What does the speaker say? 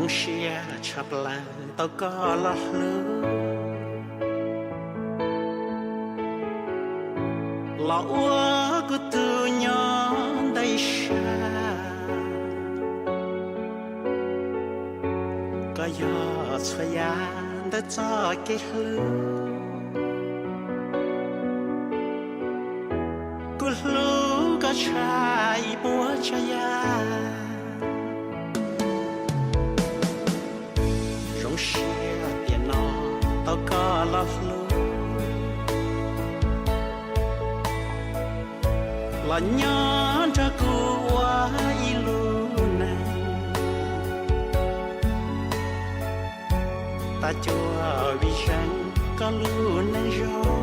Zoo siab tshaj plaws tau koj los hlub, los ua kuv tus nyob ntev sab. Koj yog txhua yam ntawm txoj kev hlub, kuv hlub koj tshaj ib puas tsav yam. Zoo siab tiam no tau koj los hlub, los nyob nrog kuv ua ib lub neej. Tag cuag vim zeej koj lub neej zoo,